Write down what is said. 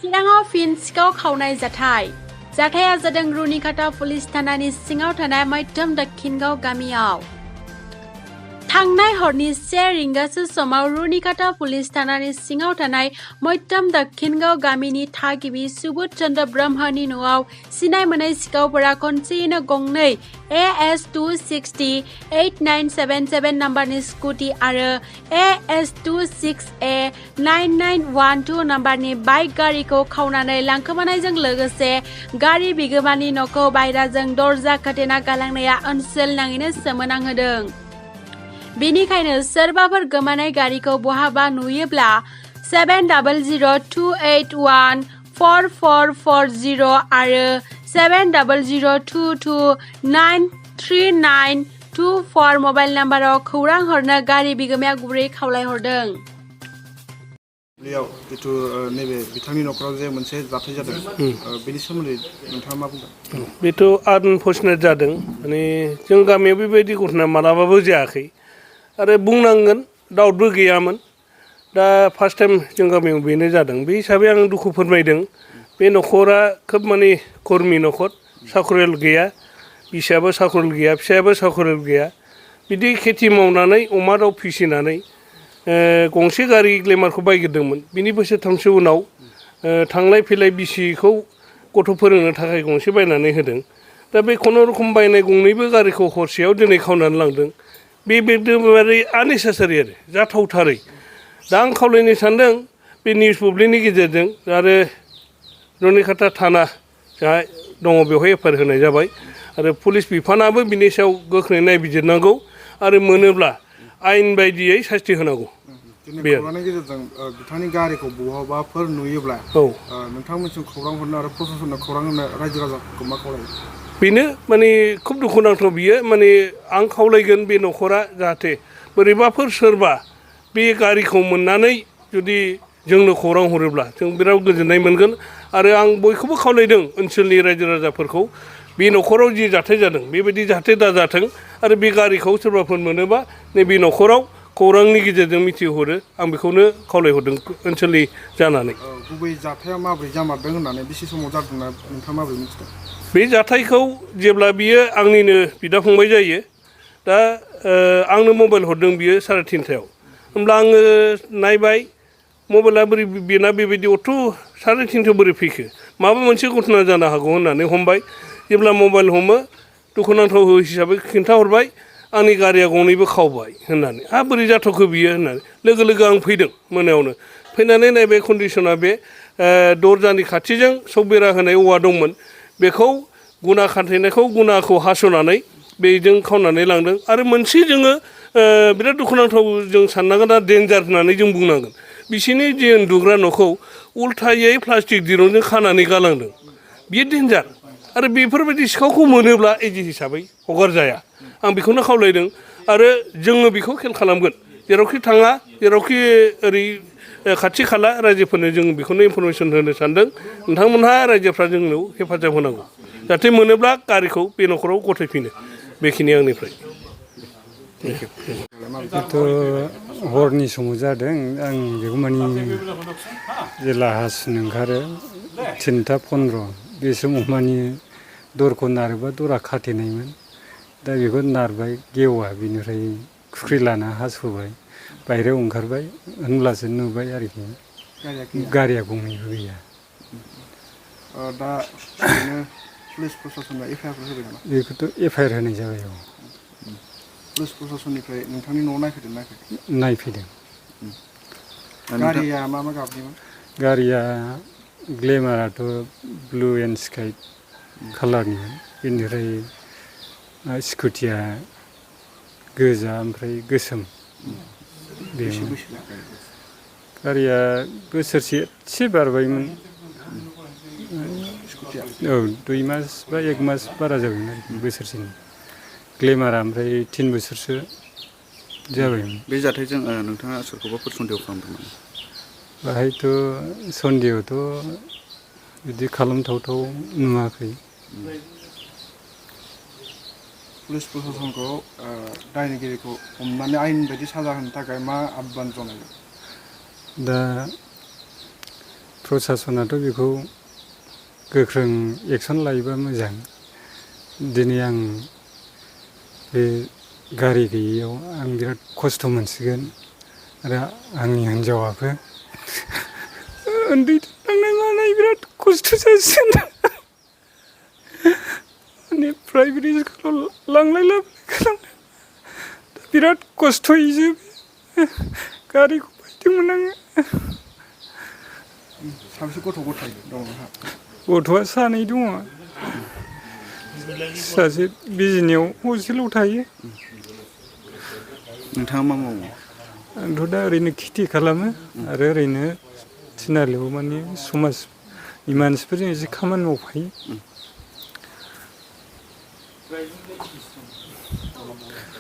चिराङाव फिन सिखाव खावनाय जाथाय जाथाया जादों रुनिकाटा पुलिस थानानि सिङाव थानाय मैथम दक्षिणगाव गामियाव थांनाय हरनि 1 रिंगासो समाव रुनिकाटा पुलिस थानानि सिङाव थानाय मैथम दक्षिणगाव गामिनि थागिबि सुबोध चन्द्र ब्रह्मनि न'आव सिनाय मोनै सिखावफोरा खनसेयैनो गंनै AS260-8977 नाम्बारनि स्कुटि आरो AS26A9912 नाम्बारनि बाइक गारिखौ खावनानै लांखोमानायजों लोगोसे गारि बिगोमानि न'खौ बायराजों दरजा खाथेना गालांनाया ओनसोल नाङैनो सोमोनांहोदों। बेनिखायनो सोरबाफोर गोमानाय गारिखौ बहाबा नुयोब्ला 7002814440 आरो 7002293924 मबाइल नाम्बाराव खौरां हरनो गारि बिगोमाया गुबैयै खावलायहरदों। नैबे बिथांनि न'खराव जे मोनसे जाथाय जादों बेनि सोमोन्दै नोंथाङा मा बुंदों? बेथ' आनफर्चुनेट जादों माने जों गामियाव बेबायदि घटना मालाबाबो जायाखै आरो बुंनांगोन डाउटबो गैयामोन। दा फार्स्ट टाइम जों गामियाव बेनो जादों। बे हिसाबै आं दुखु फोरमायदों। बे न'खरा खोब माने कर्मि न'खर, साखरियाल गैया, बिसियाबो साखरियाल गैया, फिसायाबो साखरियाल गैया। बिदि खेथि मावनानै अमा दाउ फिसिनानै गंसे गारि ग्लेमारखौ बायग्रोदोंमोन। बिनि बोसोरथामसो उनाव थांलाय फैलाय बिसिखौ गथ' फोरोंनो थाखाय गंसे बायनानै होदों। दा बे खुनुरुखुम बायनाय गंनैबो गारिखौ हरसेयाव दिनै खावनानै लांदों। बे एकदमबारे आननेसेसारि आरो जाथावथारै। दा आं खावलायनो सानदों बे निउस बुब्लिनि गेजेरजों आरो रुनिकाटा थाना जा दङ बेवहाय एफआइआर होनाय जाबाय आरो पुलिस बिफानाबो बिनि सायाव गोख्रै नायबिजिरनांगौ आरो मोनोब्ला आयेन बायदियै सास्ति होनांगौ। दिनै खौरांनि गेजेरजों बिथांनि गारिखौ बहाबाफोर नुयोब्ला नोंथांमोनसिम खौरां हरनो आरो प्रशासननो खौरां होनो रायजो राजाफोरखौ मा खावलायो? बेनो माने खुब दुखुनांथाव बियो माने आं खावलायगोन बे न'खरा जाहाथे बोरैबाफोर सोरबा बे गारिखौ मोननानै जुदि जोंनो खौरां हरोब्ला जों बिराद गोजोननाय मोनगोन आरो आं बयखौबो खावलायदों ओनसोलनि रायजो राजाफोरखौ बे न'खराव जि जाथाय जादों बेबायदि जाहाथे दाजाथों आरो बे गारिखौ सोरबाफोर मोनोबा नैबे न'खराव खौरांनि गेजेरजों मिथिहरो आं बेखौनो खावलायहरदों ओनसोलनि जानानै। गुबै जाथाया माबोरै जामारदों होननानै बेसे समाव जादोंना नोंथाङा माबोरै मिथिदों? बे जाथायखौ जेब्ला बियो आंनिनो बिदा फंबाय जायो दा आंनो मबाइल हरदों बियो 3:30टायाव होमब्ला आङो नायबाय मबाइला बोरै बेना बेबायदि 3:30टायाव बोरै फैखो माबा मोनसे घटना जानो हागौ होननानै हमबाय। जेब्ला मबाइल हमो दुखुनांथाव हिसाबै खिन्थाहरबाय आंनि गारिया गंनैबो खावबाय होननानै। बोरै जाथावखो बियो होननानै लोगो लोगो आं फैदों मोनायावनो फैनानै नायबाय कन्डिसना बे दरजानि खाथिजों सक बेरा होनाय औवा दंमोन बेखौ गुना खाथेनायखौ गुनाखौ हास'नानै बेजों खावनानै लांदों आरो मोनसे जोङो बिराद दुखुनांथाव जों साननांगोन दा डेन्जार होननानै जों बुंनांगोन बिसिनि जे उन्दुग्रा न'खौ उल्थायै प्लास्टिक दिरुंजों खानानै गालांदों। बियो डेन्जार आरो बेफोरबायदि सिखावखौ मोनोब्ला एजि हिसाबै हगारजाया आं बेखौनो खावलायदों आरो जोङो बेखौ खेल खालामगोन जेरावखि थाङा जेरावखि ओरै खाथि खाला रायजोफोरनो जों बेखौनो इनफरमेसन होनो सानदों नोंथांमोनहा रायजोफ्रा जोंनो हेफाजाब होनांगौ जाहाथे मोनोब्ला गारिखौ बे न'खराव गथायफिनो बेखिनि आंनिफ्राय। बेथ' हरनि समाव जादों आं बेखौ माने जेला हासिन ओंखारो 3:15 बे समाव माने दरखौ नारोबा दरा खाथेनायमोन दा बेखौ नारबाय गेवा बेनिफ्राय खुख्रि लाना हास'बाय बायहेरायाव ओंखारबाय होनब्लासो नुबाय आरोखि गारिया गंनैबो गैया। दा ओरैनो पुलिस प्रशासनआ एफआइआर होबाय नामा? बेखौथ' एफआइआर होनाय जाबाय। पुलिस प्रशासननिफ्राय नोंथांनि न'आव नायफैदों नायफैदों? नायफैदों। गारिया मा मा गाबनिमोन? गारिया ग्लेमाराथ' ब्लु एन्ड स्काइ कालारनिमोन बेनिफ्राय स्कुटिया गोजा ओमफ्राय गोसोम। गारिया बोसोरसे एसे बारबायमोन। औ 2 मास बा 1 मास बारा जाबायमोन आरोखि बोसोरसेनि। ग्लेमारा ओमफ्राय 3 बोसोरसो जाबायमोन। बे जाथायजों नोंथाङा सोरखौबाफोर सन्देह खालामदोंमोन? बाहायथ' सन्देहथ' बिदि खालामथावथाव नुवाखै। पुलिस प्रशासनखौ दायनिगिरिखौ हमनानै आयेन बायदि साजा होनो थाखाय मा आह्वान जनायो? दा प्रसासनाथ' बेखौ गोख्रों एक्सन लायोबा मोजां। दिनै आं बे गारि गैयैयाव आं बिराद खस्थ' मोनसिगोन आरो आंनि हिन्जावाबो उन्दै थांनाय मानाय बिराद खस्थ' जासिगोन। माने प्राइभेट स्कुलाव लांलाय लाबोलाय खालामनो बिराद खस्थ'यै गारिखौ बायदोंमोन आङो। साबेसे गथ' गथाय दं नोंहा? गथ'आ सानै दङ। सासे बिजनियाव हस्टेलाव थायो। नोंथाङा मा मावो? आंथ' दा ओरैनो खेथि खालामो आरो ओरैनो थिनालियाव माने समाजनि मानसिफोरजों एसे खामानि मावफायो।